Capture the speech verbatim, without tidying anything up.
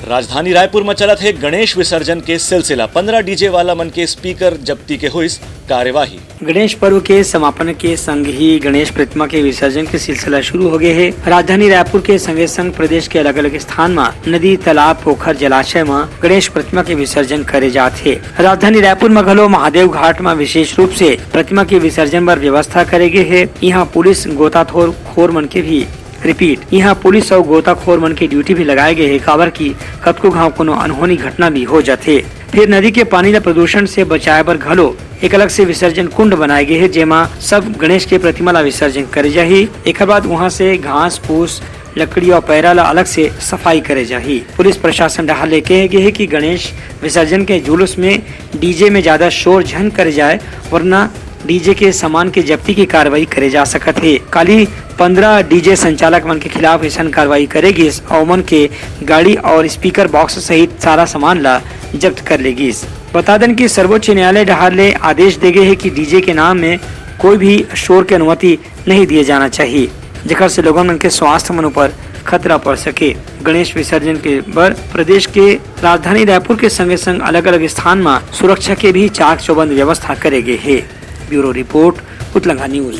राजधानी रायपुर म चलत हे गणेश विसर्जन के सिलसिला, पंद्रह डीजे वाला मन के स्पीकर जब्ती के होइस कार्यवाही। गणेश पर्व के समापन के संग ही गणेश प्रतिमा के विसर्जन के सिलसिला शुरू हो गए हे। राजधानी रायपुर के संगे संग प्रदेश के अलग-अलग स्थान म नदी, तालाब, पोखर, जलाशय म गणेश प्रतिमा के विसर्जन करे जात हे। राजधानी रायपुर म घलो महादेव घाट म विशेष रूप से प्रतिमा के विसर्जन बर व्यवस्था करे गे हे। इहां पुलिस गोताखोर, खोर मन के भी, रिपीट, इहां पुलिस अउ गोताखोर मन के ड्यूटी भी लगाए गे हे, काबर कि कतको घांव कोनो अनहोनी घटना भी हो जाथे। फिर नदी के पानी ला प्रदूषण से बचाए बर घलो एक अलग से विसर्जन कुंड बनाए गे हे, जेमा सब गणेश के प्रतिमा ला विसर्जन करे जाही। एकर बाद उहां से घास फूस, लकड़ी अउ पैरा ला अलग से सफाई करे जाही। पुलिस प्रशासन डहार ले कहे गे हे कि गणेश विसर्जन के जुलूस में डीजे में ज्यादा शोर झन करे जाए, वरना डीजे के सामान के जब्ती के कार्रवाई करे जा सकत हे। काली पंद्रह डीजे संचालक मन के खिलाफ अइसन कार्रवाई करे गिस अउ ओमन के गाड़ी अउ स्पीकर बॉक्स सहित सारा सामान ला जब्त कर ले गिस। बता देन कि सर्वोच्च न्यायालय डहार ले आदेश दे गे हे कि डीजे के नाम में कोई भी शोर के अनुमति नहीं दिए जाना चाहिए, जेकर से लोगन मन के स्वास्थ्य मन ऊपर खतरा पड़ सके। गणेश विसर्जन के बर प्रदेश के राजधानी रायपुर के संगे संग अलग-अलग स्थान म सुरक्षा के भी चाक चौबंद व्यवस्था करे गे हे। Bureau report, Utlanga news.